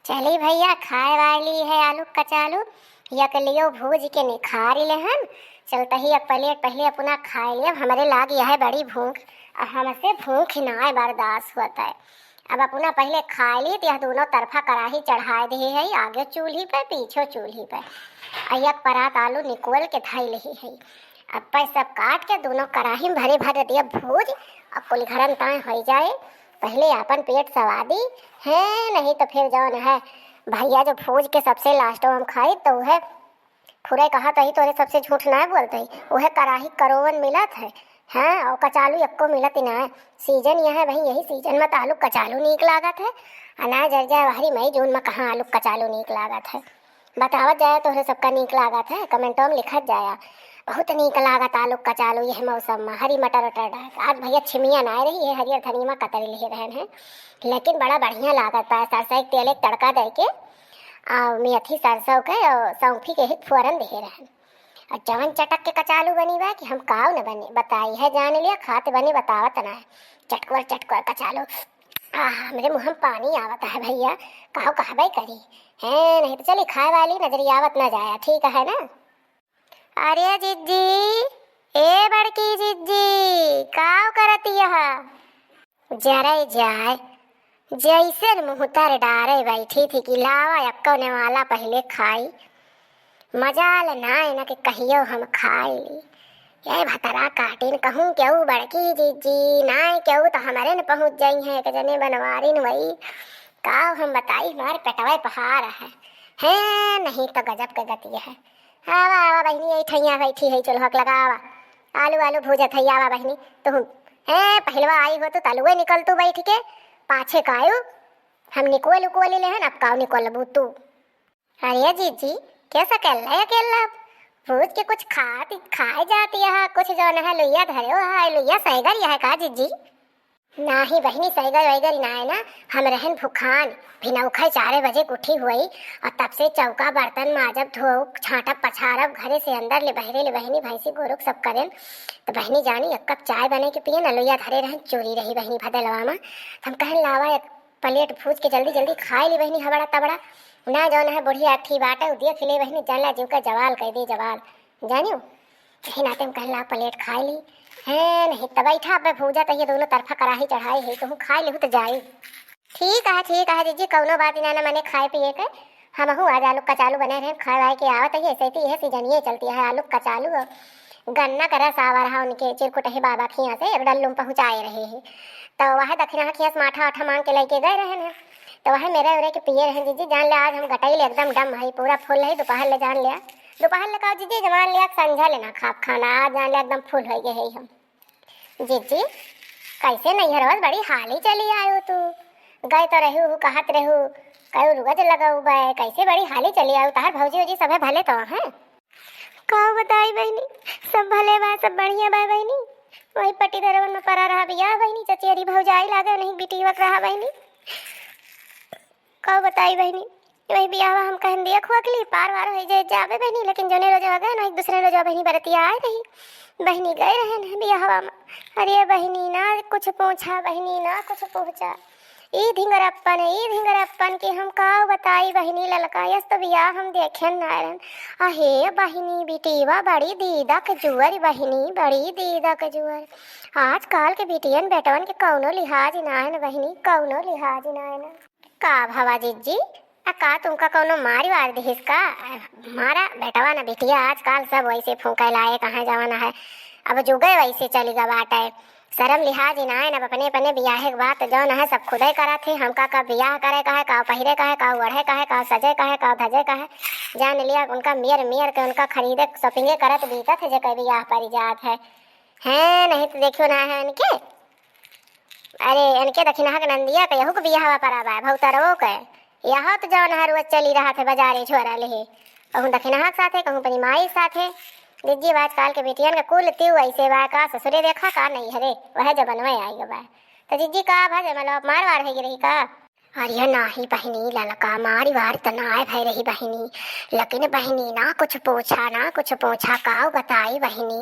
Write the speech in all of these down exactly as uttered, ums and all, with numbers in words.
चली भइया, खाए वाली है आलू कचालू, यक लियो भूज के निखारी लेहन। चलत ही एक plate पहिले अपना खाए लियो, हमरे लाग यह बड़ी भूख, अब हमसे भूख नाय बर्दाश्त होत है। अब अपना पहिले खाए ली, त यह दोनों तरफा कराही चढ़ाए दिहे है, आगे चूल्ही पे, पीछे चूल्ही पे। आ एक परात आलू निकोल के धई लिही है। अब पे सब काट के दोनों कराही में भरे भर दिया भूज, अब कुल घरन ताए होई जाए। पहिले आपन पेट सवादी है, नहीं तो फिर जौन है भइया जो भूज के सबसे last में हम खाई, तो वह खुरे कहत ही, तोरे सबसे झूठ ना बोलत ही, वह कराही करोवन मिलत है। हाँ, और कचालू एक्को मिलत ही ना है। Season यह है भाई, यही season में तो आलू कचालू नीक लागत है। आ ना जर जाए बाहरी मई जून में कहाँ आलू कचालू नीक लागत है। बतावत जाए तोहरे सबका नीक लागत है, comment में लिखत जाया। बहुत नीक लागत आलू कचालू यह मौसम में, हरी मटर उटर डाल के। आज भइया छिमिया ना रही है, हरियर धनिया कतरी लिहे रहन है, लेकिन बड़ा बढ़िया लागत बा। सरसों के तेल एक तड़का दे के, आ मेथी सरसों के और सौंफी के ही फोरन दिहे रहन। और जवन चटक के कचालू बनी बा कि हम काव न बने बताई है, जान लिया, खात बने बतावत ना है। चटकोर चटकोर कचालू, आह, हमरे मुँह में पानी आवत है भइया, काव कहबे करी है, नहीं तो चली खाए वाली नजरी आवत ना जाया, ठीक है ना? अरे जिज्जी, ए बड़की जिज्जी, काव करत यह? जरे जाए, जैसे मुँह तर डारे बैठी थी कि लावा एक्को नेवाला पहिले खाई। मजाल नाय न कि कहियो हम खाई ली। ये भतरा काटिन कहूँ केहू बड़की जिज्जी, नाय केहू तो हमरे न पहुँच जाई है, एक जने बनवारिन वही। काव हम बताई, हमार पेटवे पहाड़ है। हैं, नहीं तो गजब के गति है। आवा, आवा बहिनी, यही ठैया बैठी है, चूल्हा के लगावा। आलू, आलू भूजत है, आवा बहिनी। तुहूँ, हैं, पहिलवा आई हो तो तलुए निकल तू बैठ के, पाछे कायू। हम निकोल उकोल लेहन, अब काव निकोलबू तू? अरे जिज्जी, कैसा कर ले अकेला? भूज के कुछ खात, खाए जाती है, कुछ जौन है लुइया धरे हो है, लुइया सैगर यह है का जिज्जी? नाही बहिनी, सैगर वैगर ना है ना, हम रहन भुखान, भिनौखा चारे बजे के उठी हुई और तब से चौका बर्तन माजब, धोब, छांटब, पछारब, घरे से अंदर ले बहरे ले बहिनी, भैंसी गोरुक सब करेन। तो बहिनी जानी एक कप चाय बने के पिए ना, लुइया धरे रहन, चूरी रही बहिनी भदलवा में। तो हम कहन लावा एक plate भूज के जल्दी जल्दी खाए ली बहिनी, हबड़ा तबड़ा। ना जौन है बुढ़िया अठी बाटे, उ देख ले बहिनी, जान ला जीव का जवाल कह दे, जवाल। जानियो, यही नाते हम कहला plate खाए ली। हैं, नहीं तो बैठा पे भूजा, तो ये दोनों तरफा कराही चढ़ाई है, तुहूँ खाए लेहू तो जाई। ठीक है, ठीक है जिज्जी, कौनो बात ना, ना मने खाए पिए के। हमहू आज आलू कचालू बने रहे, खाए वाए के आवत है, ऐसे तो यह season ये चलती है, आलू कचालू और गन्ना का रस आवा रहा उनके चिरकुटही बाबा के यहाँ से, एक डल्लू में पहुँचाए रहे हैं। तो वह दक्षिणा के यहाँ से माठा वाठा मांग के लेके गए रहे हैं। तो वह मेरे उरे के पिए रहे जिज्जी, जान ले आज हम गटई ले एकदम डम है, पूरा full है, दोपहर ले जान ले, दोपहर ले का जिज्जी, जमान ले संझा लेना खाब खाना, आज जान ले एकदम full हो गए है हम। जिज्जी, कैसे नैहरवा से बड़ी हाली चली आयो तू? गए तो रहू, कहत रहू, कयू रुगज लगऊ बे, कैसे बड़ी हाली चली आयो? तहार भौजी वौजी सभे भले तो हैं? का बताई बहिनी, सब भले बा, सब बढ़िया बा बहिनी। वही पट्टीदरवन में परा रहा बिया बहिनी, चचेरी भौजाई लागे नहीं बिटिवक रहा बहिनी। का बताई बहिनी, वही बियाहवा हम कहन दिया खुआ के लिए पार वार हो जाए जाबे बहिनी, लेकिन जौने रोजवा गए ना, एक दूसरे रोजवा बहिनी बरतिया आए रही, बहिनी गए रहे ना बियाहवा में। अरे बहिनी ना कुछ पूछा, बहिनी ना कुछ पूछा, ई धिंगरप्पन, ई धिंगरप्पन के हम का बताई बहिनी, ललका यस तो बियाह हम देखे ना रहन। अहे बहिनी बिटिया बड़ी दीदा के जुअर, बहिनी बड़ी दीदा के जुअर। आजकल के बिटियन बेटवन के कौनो लिहाज ना है ना बहिनी, कौनो लिहाज ना है ना। का भवा जिज्जी, आ का तुमका कौनो मारी वार दिहिस का? मारा बेटवा ना बिटिया, आजकल सब वैसे फूंके लाए कहाँ जमाना है, अब जुगे वैसे चली गा बाटे। शर्म लिहाज ही ना है, अब अपने अपने बियाहे के बात जौन है सब खुदे करत ही। हमका का बियाह करे का है, का पहिरे का है, का ओढ़े का है, का सजे का है, का धजे का है, जान लिया उनका मेर मेर के उनका खरीदे shopping करत बीतत है जेकर बियाह परी जात है। हैं, नहीं तो देखियो ना है इनके। अरे, इनके दखिनहा के नंदिया के यहू के बियाहवा परा बा, भौतरवो के। यहो तो जौन है रोज चली रहा थे बाजारे झोरा लेहे। कहूँ दखिनहा के साथे, कहूँ अपनी माई के साथे। जिज्जी, आजकल के बेटियन के कुल तिउ ऐसे बा, का ससुरे देखा, का नैहरे, वह जबनवे आई गवा। तो जिज्जी, का भा जमलो, मार वार है रही का? अरे नाही बहिनी, ललका मारी वार त नाय भय रही बहिनी, लेकिन बहिनी ना कुछ पूछा, ना कुछ पूछा, काव बताई बहिनी,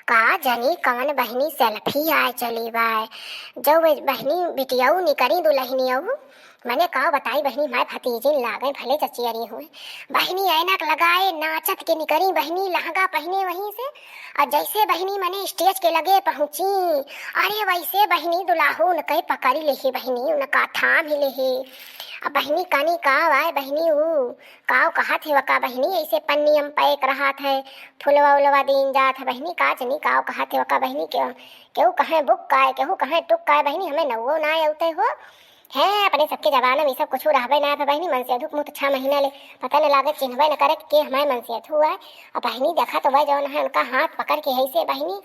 का जनी कवन बहिनी selfie आए चली बाय। जो वे बहिनी बिटियऊ निकरी दुलहिनियऊ, मने काव बताई बहिनी, माय भतीजिन लागें भले चचियरी हुए। बहिनी ऐनक लगाए नाचत के निकरी बहिनी, लहंगा पहिने वहीं से। अउर जैसे बहिनी मने stage के लगे पहुँची, अरे वैसे बहिनी दुलाहू उनके पकड़ी लेहे बहिनी, उनका थाम ही लेहे। अब बहिनी कनी काव आए बहिनी, ऊ काव कहत हे वका बहिनी, ऐसे पन्नियम pack रहत है, फुलवा उलवा दीन जात है बहिनी, का जनी काव कहत हे वका बहिनी, केहू, केहू कहें बुक काय, केहू कहें टुक काय बहिनी, हमें नौवो नाय अउते हो। हैं, अपने सबके जमाना में ई सब कुछु रहबे ना है बहिनी। मनसेधू के मुँह तो छह महीना ले पता न लागे, चिन्हबे न करे कि के हमारे मनसेधू है। अब बहिनी देखा तो वह जौन है उनका हाथ पकड़ के है से बहिनी,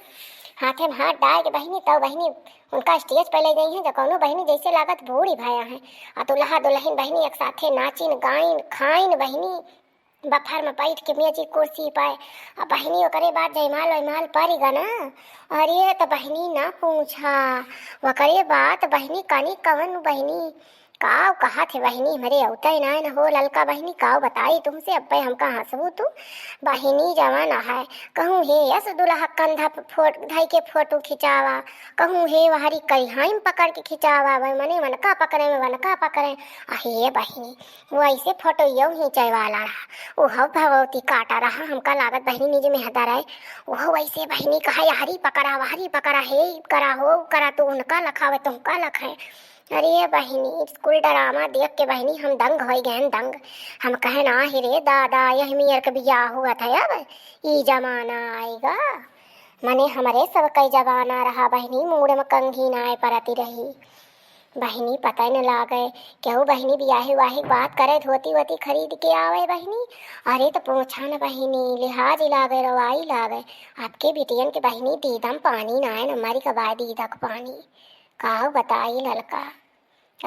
हाथे में हाथ डाल के बहिनी, तब बहिनी उनका stage पे ले गई हैं। जो कौनो बहिनी जैसे लागत बूढ़ी भया है। आ दुल्हा दुल्हन बहिनी एक साथे नाचिन, गाइन, खाइन बहिनी। बफर में बैठ के मेजी कुर्सी पे। अब बहिनी ओकरे बाद जयमाल वयमाल परि गा ना। अरे त बहिनी ना पूछा, ओकरे बाद बहिनी कनी कवन बहिनी काव कहत हे बहिनी, हमरे अउते नाय न हो ललका बहिनी, काव बताई तुमसे, अब्बे हमका हंसबू तू। बहिनी जवन है, कहूँ हे यस दुल्हा कंधा पे फोट-, धई के फोटो खिंचावा, कहूँ हे वहरी करिहाई में पकड़ के खिंचावा, वह मने वनका पकड़े में वनका पकड़े। अहे बहिनी, वैसे फोटो यो खींचे वाला रहा, उहो भगवती काटा रहा, हमका लागत बहिनी निज में हदर है, उहो वैसे बहिनी कहा, हरी पकड़ा, वहरी पकड़ा, हे करा, हो करा, तू उनका लखावे, तुमका लखाए। अरे बहिनी, कुल ड्रामा देख के बहिनी हम दंग होइ गए, दंग। हम कहे ना, "हे रे दादा, यह मियर के बियाह हुआ था, अब ई जमाना आएगा।" मने हमरे सब कई जमाना रहा बहिनी, मूड़ में कंघी नाय परती रही। बहिनी, पता न लागे, केहू बहिनी बियाहे वाहे बात करे, धोती वोती खरीद के आवे बहिनी। अरे त पूछा न बहिनी, लिहाज लागे, रवाई लागे। आपके बिटियन के बहिनी दीदम पानी नाय न, मरी कबाय दीदक पानी। काव बताई ललका,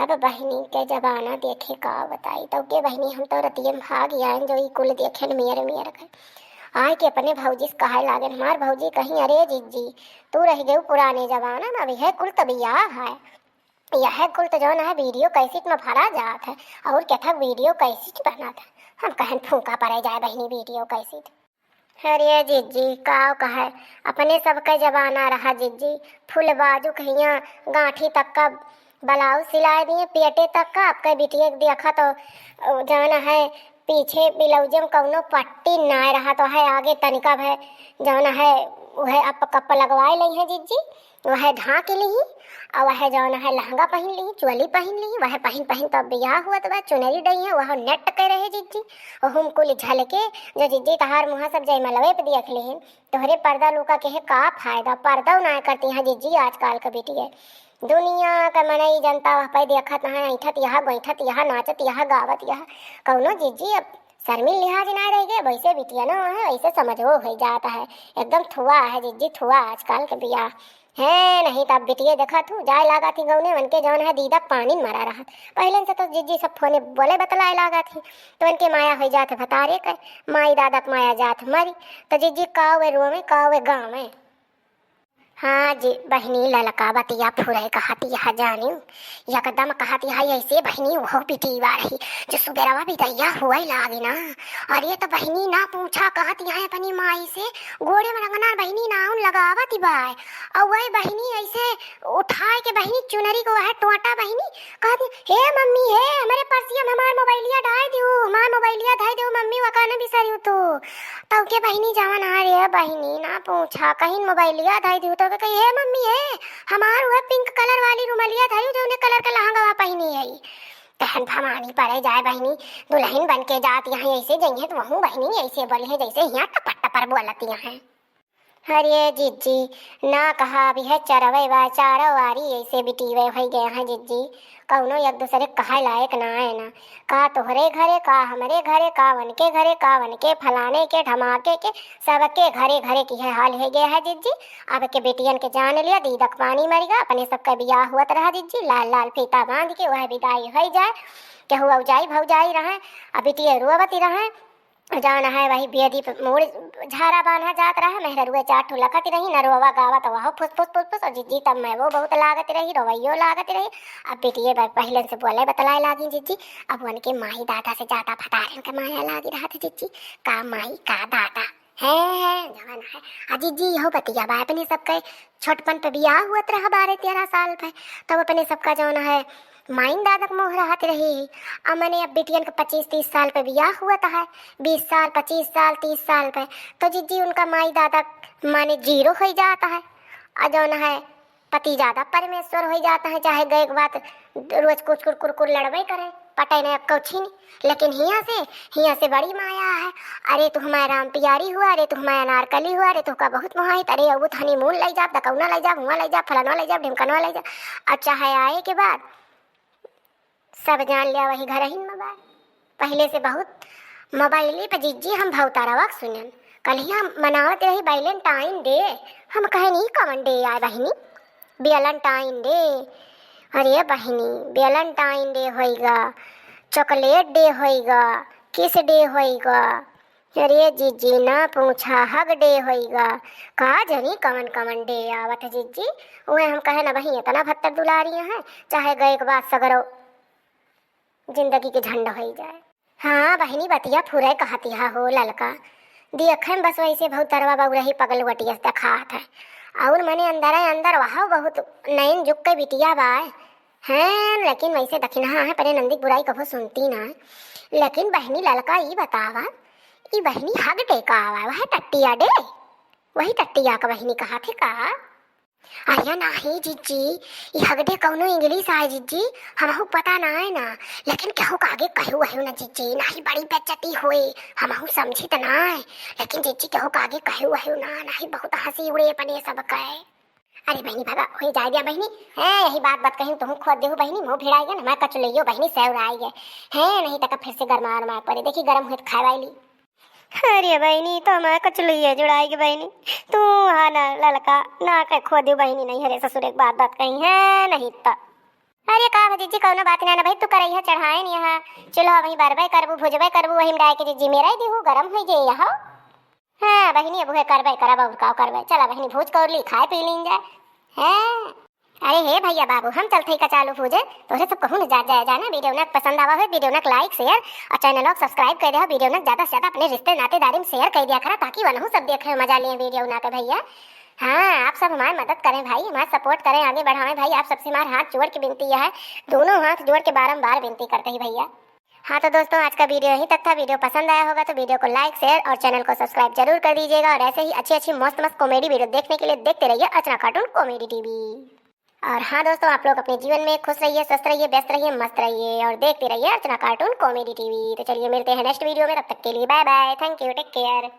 अब बहिनी के जमाना देखे काव बताई। तब के बहिनी हम तो रतिये में भाग आयन जो ई कुल देखेन मेर मेर के। आय के अपने भौजी से कहे लागेन, हमार भौजी कहीं, "अरे जिज्जी, तू रह गयू पुराने जमाना में, अब यह कुल त बियाह है, यह कुल त जौन है video cassette में भरा जात है, और केथक video cassette बनत है।" हम कहन फूंका पड़े जाए बहिनी video cassette। अरे जिज्जी, काव कहे, अपने सबके जमाना रहा जिज्जी, फुल बाजू कहिया गांठी तक का ब्लाउज सिलाए दिए, पेटे तक का। आपके बिटिया के देखा तो जौन है पीछे ब्लाउज में कौनो पट्टी नाय रहा तो है, आगे तनिका भे जौन है वह अप कप लगवाए लई है जिज्जी, वह ढाँक लिही, और वह जौन है लहंगा पहिन लिही, चोली पहिन लिही, वह पहिन पहिन तो बियाह हुआ तो वह चुनरी डई है, वह नेट के रहे जिज्जी, और हम कुल झलके जो जिज्जी तहार मुँह सब जयमलवे पे देख लिही, तोहरे पर्दा लुका के है का फायदा, पर्दा ना करती हैं जिज्जी आजकल के बिटिया। दुनिया के मनई जनता वह पे देखत है, ऐठत यह, गोइठत यह, नाचत यह, गावत यह, कौनो जिज्जी अब शर्मिन लिहाज ना रह गए, वैसे बिटिया ना है, वैसे समझो हो जाता है, एकदम थुआ है जिज्जी, थुआ आजकल के बियाह। है नहीं तब बिटिये देखा तू, जाए लागा थी गौने, उनके जौन है दीदा पानी में मरा रहा। पहले से तो जिज्जी सब फोने बोले बतलाए लागा थी, तो उनके माया हो जात है भतारे के, माई दादा के माया जात मरी, तो जिज्जी कावे रोवे, कावे गावे। हाँ जी, बहिनी ललका बतिया फुरे कहत यह जानी, एकदम कहत यह ऐसे बहिनी वो पिटीवा रही, जो सुबेरवा बिदैया हुए लागे ना। अरे तो बहिनी ना पूछा कहत यह अपनी माई से, गोड़े में रंगना बहिनी नाउन लगावत बाय। और वही बहिनी ऐसे उठाए के बहिनी चुनरी को वह टोटा बहिनी कहत, "हे मम्मी, हे, हमरे पर्सिया में हमार मोबाइलिया डाल दियो, हमार मोबाइलिया डाल दियो मम्मी, वका न बिसरियो तू।" तब के बहिनी जवन आ रे बहिनी ना पूछा, कहीं मोबाइलिया धई दियो तो कही, "हे मम्मी, हे, हमार वह pink colour वाली रुमलिया धई, जौने colour के लहंगवा पहिनी है।" तहन भवानी पड़े जाए बहिनी, दुल्हन बन के जात यहाँ ऐसे जइहे तो वहूँ बहिनी ऐसे बोली है जैसे यहाँ टपर टपर बोलत यहाँ। अरे जिज्जी, ना कहा अभी है चरवे बा, चारो वारी ऐसे बिटीवे होइ गए हैं जिज्जी। कौनो एक दूसरे के कहे लायक ना है ना। का तोहरे घरे, का हमरे घरे, का वनके घरे, का वनके फलाने के, ढमाके के, सबके घरे घरे की है हाल है गया है जिज्जी। अब के बेटियन के जान लिया, दीदक पानी मरिगा, अपने सबके बियाह हुअत रहा जिज्जी, लाल लाल फीता बांध के वह बिदाई होइ जाए। केहू औजाई भौजाई रहे, अब बिटिया रोवती रहे, जौन है वही बेदी पे मूड़ झारा बान्हा जात रहा, मेहररुए चार ठो लखत रही, नरवा गावत वह फुस फुस फुस फुस, और जिज्जी तब मैं वो बहुत लागत रही, रोवैयो लागत रही। अब बिटिये ब-, पहिलन से बोले बतलाए लागी जिज्जी, अब उनके माई दादा से ज्यादा भतारन के माया लागी रहा था जिज्जी, का माई का दादा है, है, जवन है। आ जिज्जी इहो बतिया बा, अपने सबके छोटपन पे बियाह हुअत रहा बारह तेरह साल पे, तब अपने सबका जौन है माइन दादा के मोह रहत रही। अब मने अब बिटियन के पच्चीस तीस साल पे बियाह हुआ है, बीस साल, पच्चीस साल, तीस साल पे, तो जिज्जी उनका माई दादा माने जीरो होइ जात है। और जौन है पति ज्यादा परमेश्वर होइ जात है, चाहे गए के बाद रोज कुचकुर कुरकुर लड़बे करे, पटे न एक्को छीन। लेकिन हियाँ से, हियाँ से बड़ी माया है। अरे तू हमारे राम प्यारी हुआ, अरे तू हमारे अनारकली हुआ, अरे तोहका बहुत मोहाइत, अरे अब तो हनीमून लइ जाब, दकौना लइ जाब, हुआँ लइ जाब, फलनवा लइ जाब, ढिमकनवा लइ जाब। अब चाहे आए के बाद सब जान लिया वही घरहिन में बा। पहिले से बहुत मोबाइले पे जिज्जी हम भौतारवा के सुनन। कल्हिया मनावत रही Valentine Day, हम कहन ई कवन डे आए बहिनी? Valentine Day। अरे बहिनी, Valentine Day होइगा, chocolate day होइगा, kiss day होइगा। अरे जिज्जी ना पूछा, hug day होइगा। का जनी कवन कवन डे आवत है जिज्जी। उहे हम कहे ना बहिनी, इतना भत्तर दुलारी हैं, चाहे गए के बाद सगरो जिंदगी के झंड होई जाए। हाँ बहिनी, बतिया फुरे कहतिया हो ललका। दियखे में बस वैसे भौतरवा बउरही पगलवटिया से देखात है। और मने अंदरे अंदर वह बहुत नैन जुग के बिटिया बा। हैं, लेकिन वैसे दखिनहा है, परे नंदी के बुराई कभो सुनती ना। लेकिन बहिनी ललका ई बतावा, ई बहिनी hug day का आवा, वह टट्टिया डे? वही टट्टिया का बहिनी कहा थे का? अरे नाही जिज्जी, ई hug day कौनो English आए जिज्जी, हमहू पता ना है ना, लेकिन केहू का आगे कहू वहू ना जिज्जी, नाही बड़ी बेइज्जती होए, हमहू समझी त ना है, लेकिन जिज्जी केहू का आगे कहू वहू ना, नाही बहुत हंसी उड़े अपने सब के। अरे बहिनी भगा, होई जाए दिया बहिनी, हैं, यही बात बात कहीं तुहू खोद देहू बहिनी, मुँह भिड़ाई गए, हमारे कचुलैयो बहिनी सेवराई गए, हैं, नहीं तक फिर से गरमा उरमा पड़े, देखी गरम हुए तो खाए वाली। अरे बहिनी, तो हमारे कचुलैया जुड़ाई गए बहिनी, तू हाँ ना ललका ना के खोद देहू बहिनी, नहीं हरे ससुर एक बात बात कहीं है नहीं तो। अरे का हो जिज्जी, कौनो बात ना ना भाई, तू करैया चढ़ाए नहीं यहाँ, चूल्हा वहीं बरबे करबू, भुजबे करबू, वहीं में डाल के जिज्जी मेरा ही देहू, गरम हुई जे यहाँ। हाँ बहिनी, अब उहे करबे करब, और का करबे। चला बहिनी, भूज कर ली, खाए पी लीन जाए। हैं? अरे हे भैया बाबू, हम चलते ही कचालू भूजे, तोहरे सब कहूँ न जा जाए जाना। Video ना पसंद आवा हो, video ना like share और channel को subscribe कर दे हो। Video ना ज्यादा से ज्यादा अपने रिश्ते नातेदारी में share कर दिया करा, ताकि वनहु सब देखे मजा लिए video ना के भैया। हाँ, आप सब हमारी मदद करें भाई, हमारा support करें, आगे बढ़ावें भाई। आप सबसे हमारे हाथ जोड़ के विनती है, दोनों हाथ जोड़ के बारंबार विनती करते ही भैया। हाँ तो दोस्तों, आज का video यहीं तक था। Video पसंद आया होगा तो video को like, share और channel को subscribe जरूर कर दीजिएगा। और ऐसे ही अच्छी अच्छी मस्त मस्त comedy video देखने के लिए देखते रहिए अर्चना Cartoon Comedy TV। और हाँ दोस्तों, आप लोग अपने जीवन में खुश रहिए, स्वस्थ रहिए, व्यस्त रहिए, मस्त रहिए और देखते रहिए अर्चना Cartoon Comedy TV। तो चलिए मिलते हैं next video में, तब तक के लिए bye bye, thank you, take care।